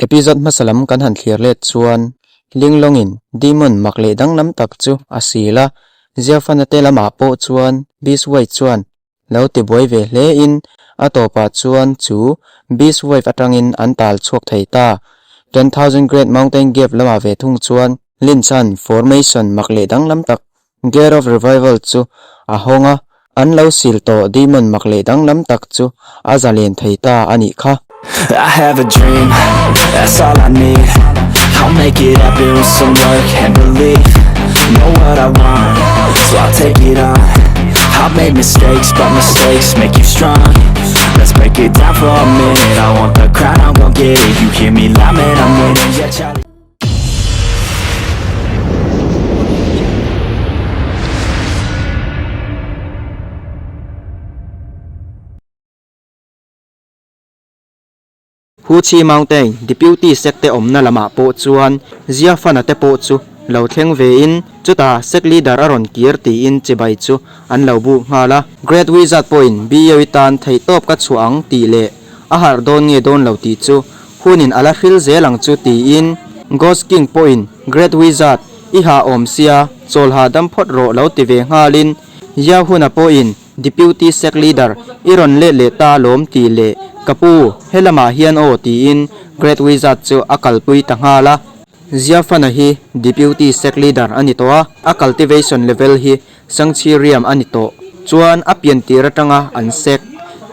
Episode hmasa lam kan han thlir let chuan Linglongin Demon mak leh danglam tak chu a sil a, Ziafana te lamah pawh chuan Beast White chuan lo ti buai ve hle in a tawpah chuan chu Beast Wave atangin an tal chhuak thei ta. 10,000 Great Mountain Gap lamah ve thung chuan Lynch-a'n formation mak leh danglam tak Gate of Revival chu a hawng a, an lo sil tawh demon mak leh danglam tak chu a zalen thei ta a nih kha. I have a dream, that's all I need I'll make it happen with some work and belief Know what I want, so I'll take it on I've made mistakes, but mistakes make you strong Let's break it down for a minute I want the crown, I'm gon' get it You hear me loud, man, I'm winning, yeah, Charlie Huchi Mountain Deputy Sec te awmna lamah pawh chuan Ziafana te pawh chu lo thleng vein chutah Sec Leader a rawn kir tiin chibai chu an lo buk nghal a. Great Wizard pawhin BOE tan theihtawp ka chhuah ang tih leh a harh dawn nge dawn lo tih chu hunin a la hril zel ang chu tiin Ghost King pawhin Great Wizard i hah awm sia chawl hahdam phawt rawh lo ti ve nghalin Yahuna pawhin Deputy Sec Leader, i rawn let leh ta alawm tih leh ka pu, helamah hian aw tiin Great Wizard chu a kalpui ta nghal a. Ziafana hi Deputy Sec Leader a ni tawh a, a cultivation level hi Sangchiriam a ni tawh. Chuan a pian tir atanga an sec,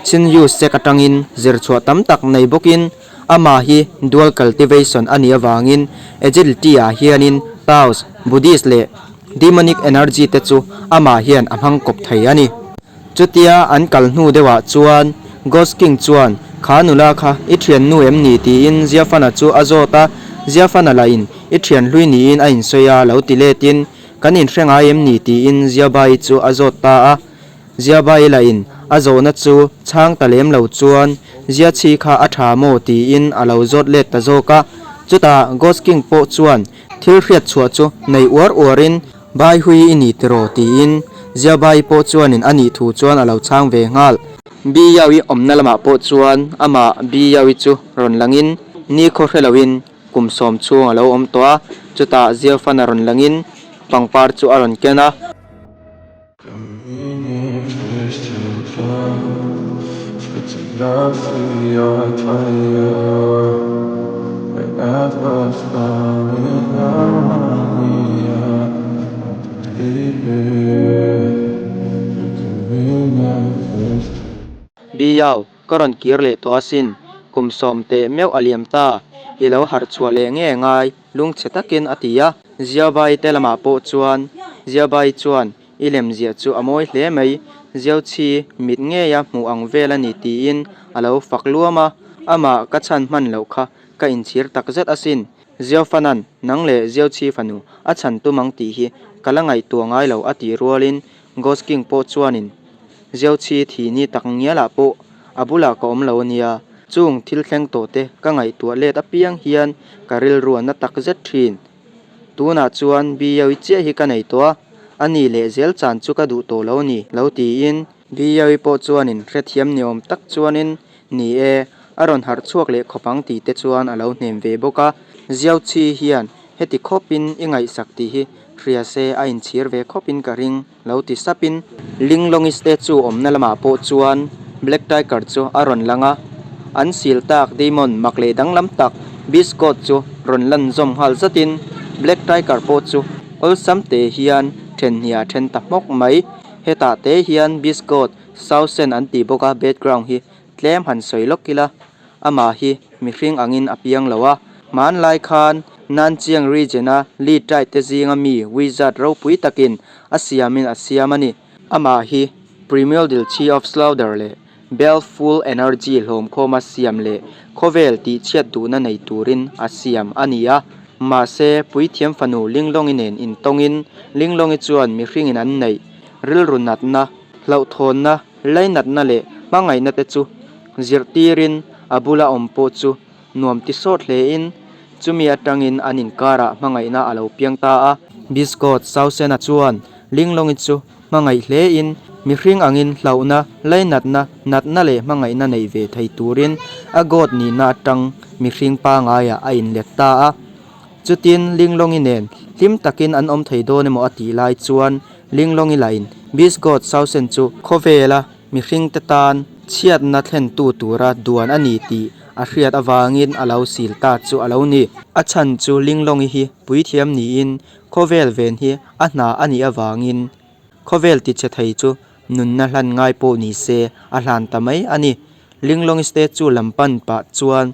Chinyu Sec atangin zirchhuah tam tak nei bawkin amah hi dual cultivation a nih avangin agility ah hianin Taoist, Buddhist leh Demonic energy te chu amah hian a hmang kawp thei a ni. Chutia an kal hnu deuhah chuan Ghost King chuan, Kha nula kha i thiannu em ni? tiin Ziafana chu a zawt a, Ziafana lahin i thian hlui niin a insawi a lo ti letin, Kan inhre ngai em ni? tiin Ziabai chu a zawt ta a. Ziabai lahin a zawhna chu chhang ta lem lo chuan, Ziachhi kha a tha maw? tiin a lo zawt let ta zawk a. Chutah Ghost King pawh chuan, Thil hriat chhuah chu nei uar uarin Bai hui i ni tiraw tiin Ziabai pawh chuanin a nih thu chuan a lo chhang ve nghal. Bi Yaui awmna lamah pawh chuan amah Bi Yaui chu rawn langin nikhaw hre loin kum sawm chhung a lo awm tawh a, chutah Ziafan a rawn langin pangpar chu a rawn ken a. Biau, ka rawn kir leh tawh asin, kum sawm teh meuh a liam ta, i lo harh chhuah leh nge ngai, lungchhe takin a ti a. Ziabai te lamah pawh chuan Ziabai chuan I lem ziah chu a mawi hle mai, Ziauchhi mit ngeia hmuh ang vel a ni tiin a lo fak luam a, amah ka chhan hman loh kha ka inchhir tak zet asin. Ziaufanan nang leh Ziauchhi fanu a chhan tum ang tih hi ka la ngaihtuah ngai lo a tih rualin Ghost King pawh chuanin Ziauchhi thi ni tak ngialah pawh a bulah ka awm lo ania, chung thil thleng tawh te ka ngaihtuah let apiang hian ka rilru a na tak zet thin. Tunah chuan Biawi chiah hi ka nei tawh a, a ni leh zel chan chu ka duh tawh lo ni lo tiin. Biawi pawh chuanin hrethiam ni awm tak chuanin ni e, a rawn harh chhuak leh khawp ang tih te chuan a lo hnem ve bawk a. Ziauchhi hian heti khawpin i ngaihsak tih hi hria se a inchhir ve khawpin ka ring lo ti sapin. Linglongi statue awmna lamah pawh chuan Black Tiger chu a rawn lang a, an sil tak Demon mak leh danglam tak Beast God chu rawn lan zawm nghal zatin Black Tiger pawh chu awlsam te hian then hnih a then ta hmawk mai. Hetah te hian Beast God Sausen an tih bawk a background hi tlem han sawi lawk ila amah hi mihring angin a piang lo a, hmanlai khan Nanjiang region-a Li tribe te zinga mi wizard ropui takin a siamin a siam a ni. Amah hi Primordial Chi of Slaughter leh Baleful Energy hlawmkhawma siam leh khawvel tihchhiat duhna nei turin a siam a ni a. Mahse, puithiam fanu Linglongi nen intawngin Linglongi chuan mihringin an neih rilru natna, hlauhthawnna, Lainatna leh hmangaihna te chu zirtirin a bula awm pawh chu nuam ti sawt hlein chumi atangin an inkarah hmangaihna a lo piang ta a. Biscot Sausena chuan Linglongi chu hmangaih hlein mihring angin hlauhna, lainatna, natna leh hmangaihna nei ve thei turin a God nihna atang mihring pangaiah a inlet ta a. Chutin Linglongi nen hlim takin an awm thei dawn emaw a tih lai chuan Linglongi lahin Beast God Sausen chu khawvela mihringte tan chhiatna thlentu tura duan a ni tih a hriat avangin a lo sil ta chu a lo ni. A chhan chu Linglongi hi puithiam niin khawvel ven hi a hna a nih avangin khawvel tichhe thei chu nunna hlan ngai pawh ni se a hlan ta mai a ni. Linglongi statue lam pan pah chuan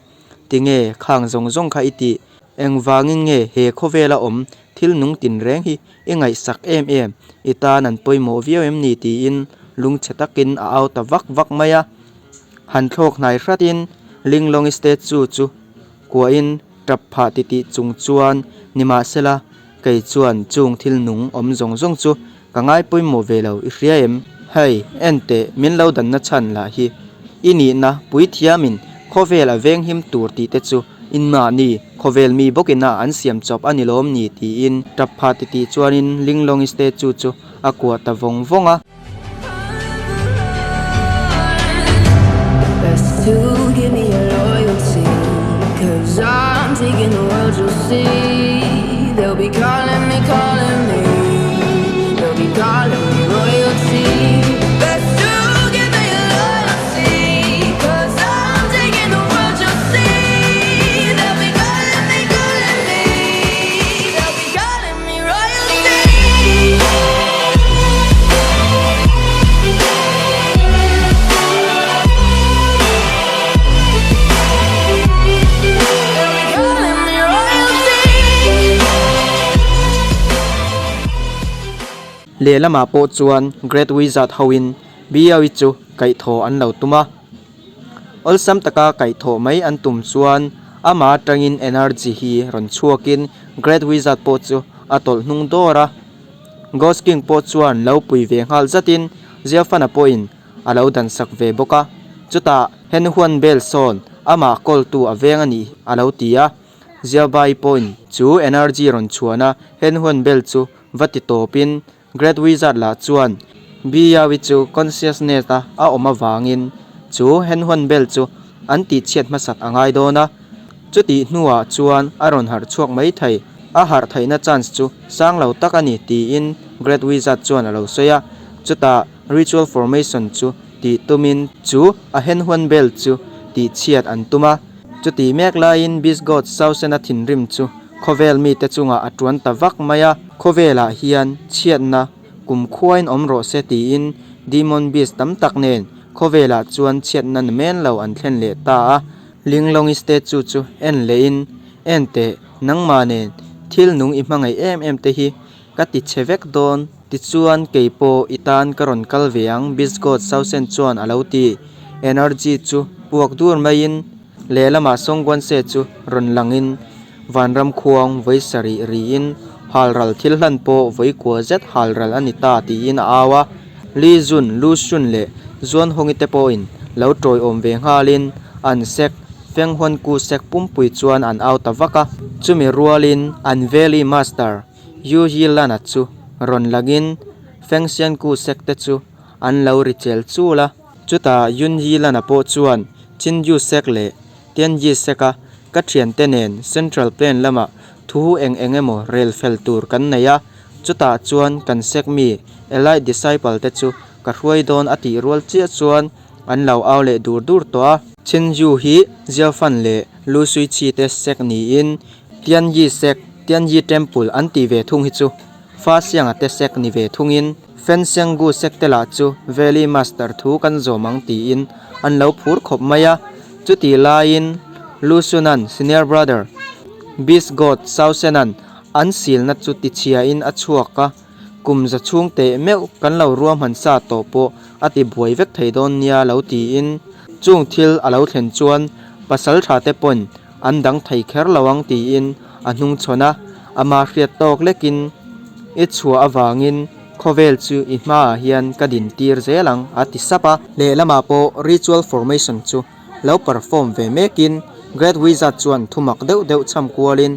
Tinge khang zawng zawng kha i tih? Engvangin nge he khawvela awm thil nung tinreng hi i ngaihsak em em? I tan an pawimawh viau em ni? tiin lungchhe takin a au ta vak vak mai a. Han thlawk hnai hratin Linglongi statue chu kuahin tap phah titih chung chuan nimahsela kei chuan chung thil nung awm zawng zawng chu Ka ngai pawimawh ve lo, i hria em? Hei, en teh, min lo danna chhan lah hi. I nihna, puithiamin khawvel a venghim tur tih te chu inmahni, khawvel mi bawkina an siam chawp a ni lawm ni tiin tap phah titih chuanin Linglongi statue chu a kuah ta vawng vawng a. Lehlamah pawh chuan Great Wizard hoin Biawi chu kaihthawh an lo tum a. Awlsam taka kaihthawh mai an tum chuan amah atangin energy hi rawn chhuakin Great Wizard pawh chu a tawlh hnung dawr a. Ghost King pawh chuan lo pui ve nghal zatin Ziafana pawhin a lo dansak ve bawk a. Chutah Henhuan Bell sawn amah kawltu a veng a ni a lo ti a. Ziabai pawhin chu energy rawn chhuahna Henhuan Bell chu va ti tawpin Great Wizard lah chuan Biawi chu consciousness a a awm avangin chu Henhuan Bell chu an tihchhiat hmasak a ngai dawn a, chutih hnuah chuan a rawn harh chhuak mai thei. A harh theihna chance chu sang lo tak a ni tiin Great Wizard chuan a lo sawi a, chutah Ritual Formation chu tih tumin chu a Henhuan Bell chu tihchhiat an tum a. Chutih mek laiin Beast God Sausena thinrim chu khawvel mite chungah a tuan ta vak mai a, khawvelah hian chhiatna kum khuain awm rawh se tiin Demon Beast tam tak nen khawvelah chuan chhiatna na men lo an thlen leh ta a. Linglongi statue chu en lehin, En teh, nangmah nen thil nung i hmangaih em em te hi ka ti chhe vek dawn, tichuan kei pawh i tan ka rawn kal ve ang Beast God Sausen chuan a lo ti. Energy chu puak dur maiin lehlamah Songguanse chu rawn langin Vanram khuang vawi sarih riin halral thil hlan pawh vawi kua zet halral a ni ta tiin a au a. Li Jun, Lu Xun leh Zuan Hongi te pawhin lo tawiawm ve nghalin an sek Feng Huan Ku sek pumpui chuan an au ta vak a. Chumi rualin an Valley Master Yu Yi Lana chu rawn langin Feng Xian Ku sek te chu an lo ri chel chul a. Chutah Yun Yi Lana pawh chuan Chin Yu sek leh Tian Yi sek a ka thiante nen Central Plain lamah thu eng eng emaw rel fel tur kan nei a, chutah chuan kan sek mi Elite Disciple te chu ka hruai dawn a tih rual chiah chuan an lo au leh dur dur tawh a. Chen Yu hi Jiao Fan leh Lu Sui Chi te sek niin Tian Yi sek, Tian Yi Temple an tih ve thung hi chu Fa Sianga te sek ni ve thungin Fen Seng Gu sek te lah chu Valley Master thu kan zawm ang tiin an lo phur khawp mai a. Chutih laiin Lu Sunan Senior Brother Beast God Sao Senan an silna chu tichhiain a chhuak a, kum za chhung teh meuh kan lo ruahman sa tawh pawh a ti buai vek thei dawn nia lo tiin chung thil a lo thlen chuan pasal tha te pawn an dang thei kher lo ang tiin a hnung chhawn a, ama hriat tawk lekin i chhuah avangin khawvel chu i hmaah hian ka din tir zel ang a ti sap a. Lehlamah pawh ritual formation chu lo perform ve mekin Great Wizard chuan thumak deuh deuh chham kualin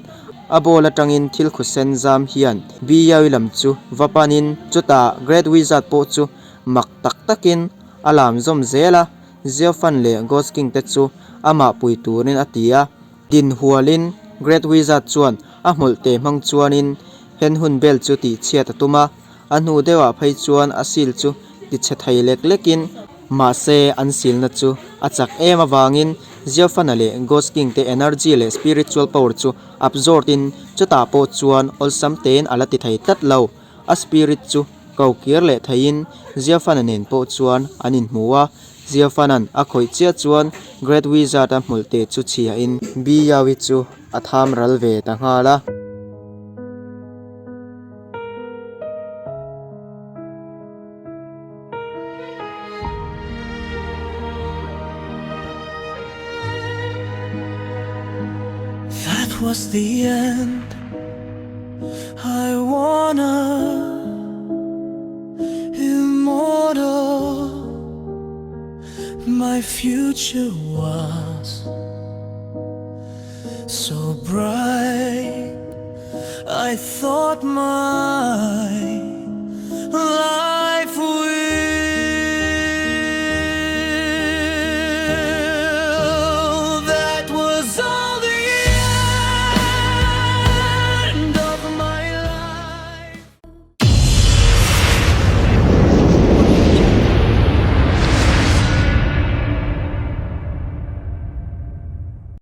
a ball atangin thil khusen zam hian Biawi lam chu va panin chutah Great Wizard pawh chu mak tak takin a lam zawm zel a, Ziafan leh Ghost King te chu amah pui turin a ti a. Din hualin Great Wizard chuan a hmawlhte hmang chuanin hen hun bel chu tihchhiat a tum a, a hnu deuhah phei chuan a seal chu tichhe thei lek lekin, mahse an silna chu a chak em avangin Ziafana leh Ghost King te energy leh spiritual power chu absorbed in chutah pawh chuan awlsam tein a la ti thei tlat lo. A spirit chu ko kir leh theiin Ziafana nen pawh chuan an inhmu a, Ziafana'n a khawih chiah chuan Great Wizard-a hmawlhte chu chhiahin Biyawi chu a tham ral ve ta nghal a. That was the end I wanna immortal My future was so bright I thought my.